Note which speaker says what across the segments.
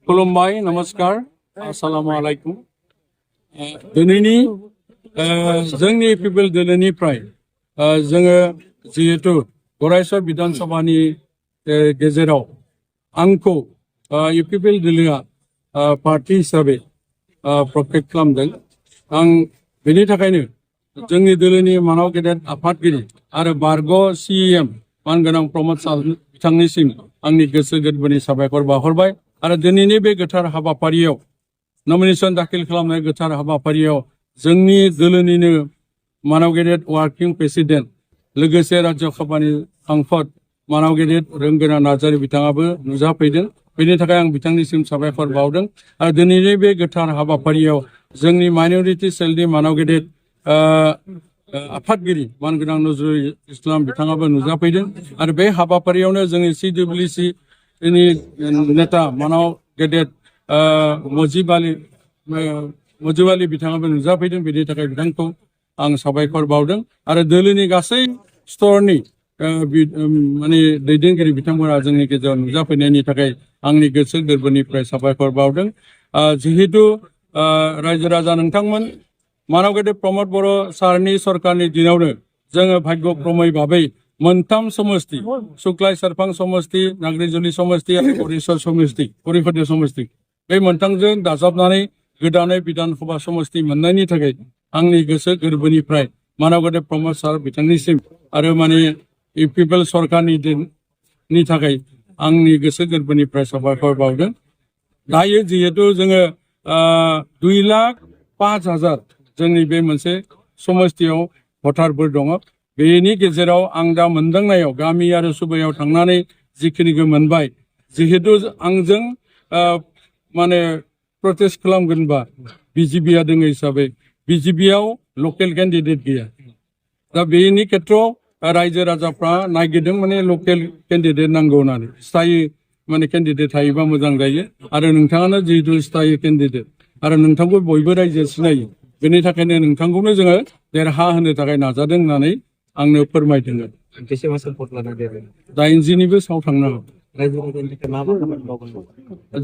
Speaker 1: खुलुमबाय नमस्कार अस्सलामु आलाइकुम दिनैनि जोंनि पिपल दोलोनिफ्राय जोङो जिहेतु गरायसर बिधान सभानि गेजेराव आंखौ इउपिपिएल दोलोआ पार्टी हिसाबै प्रटेक्ट खालामदों आं बेनि थाखायनो जोंनि दोलोनि मानाव गेदेर आफादगिरि आरो बारग' सिएम मानगोनां प्रमद सार बिथांनिसिम आंनि गोसो गोरबोनि साबायखर बावहरबाय आरो दिनैनि बे गोथार हाबाफारियाव नमिनेशन दाखिल खालामनाय गोथार हाबाफारियाव जोंनि दोलोनिनो मानाव गेदेर वार्किं प्रेसिडेन्ट लोगोसे राज्य सभानि सांसद मानाव गेदेर रोंगोरा नार्जारी बिथाङाबो नुजाफैदों बेनि थाखाय आं बिथांनिसिम साबायखर बावदों आरो दिनैनि बे गोथार हाबाफारियाव जोंनि माइनरिटि सेलनि मानाव गेदेर आफादगिरि मानगोनां नजरुल इस्लाम बिथाङाबो नुजाफैदों आरो बे हाबाफारियावनो जोंनि CWC नि नेता मानाव गेदेर मुजिब आली बिथाङाबो नुजाफैदों बेनि थाखाय बिथांखौ आं साबायखर बावदों आरो दोलोनि गासै स्तरनि माने दैदेनगिरि बिथांमोना जोंनि गेजेराव नुजाफैनायनि थाखाय आंनि गोसो गोरबोनिफ्राय साबायखर बावदों जिहेतु रायजो राजा नोंथांमोन मानाव गेदेर प्रमद बर' सारनि सरकारनि दिनावनो जोङो भाग्यक्रमै भाबै मोनथाम समष्टि सुक्लाय सेरफां समष्टि नाग्रिजुलि समष्टि आरो परिषद समष्टि बे मोनथामजों दाजाबनानै गोदानै बिधान सभा समष्टि मोननायनि थाखाय आंनि गोसो गोरबोनिफ्राय मानाव गेदेर प्रमद सार बिथांनिसिम आरो माने इउपिपिएल सरकारनि थाखाय आंनि गोसो गोरबोनिफ्राय साबायखर बावदों दायो जिहेतु जोङो 2,05,000 जोंनि बे मोनसे समष्टियाव भटारफोर दङ बेनि गेजेराव आं दा मोनदांनायाव गामि आरो सुबायाव थांनानै जिखिनिखौ मोनबाय जिहेतु आंजों माने प्रटेस्ट खालामगोनबा बिजेपिआ दङ हिसाबै बिजेपिआव लकेल केन्डिडेट गैया दा बेनि खेत्रआव रायजो राजाफ्रा नागिरदों माने लकेल केन्डिडेट नांगौ होननानै स्थायी माने केन्डिडेट थायोबा मोजां जायो आरो नोंथाङानो जिहेतु स्थायी केन्डिडेट आरो नोंथांखौ बयबो रायजो सिनायो बेनि थाखायनो नोंथांखौनो जोङो देरहा होनो थाखाय नाजादों होननानै आंनो फोरमायदों 80निबो साव थांनांगौ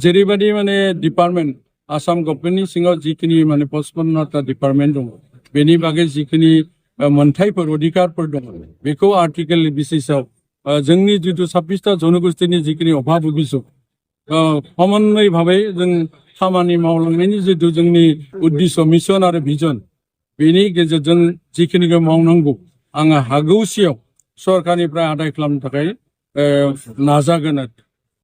Speaker 1: जेरैबायदि माने डिपार्टमेन्ट आसाम गभर्नमेन्टनि सिङाव जिखिनि माने 55टा डिपार्टमेन्ट दङ बेनि बागै जिखिनि मोनथायफोर अधिकारफोर दङ बेखौ आर्टिकेल बेसिसाव जोंनि जितु 26टा जनगोष्ठीनि जिखिनि अभाब अभियोग समानै भाबै जों खामानि मावलांनायनि जितु जोंनि उद्देश्य मिशन आरो भिजन बेनि गेजेरजों जिखिनिखौ मावनांगौ आङो हागौसियाव सरकारनिफ्राय आदाय खालामनो थाखाय नाजागोन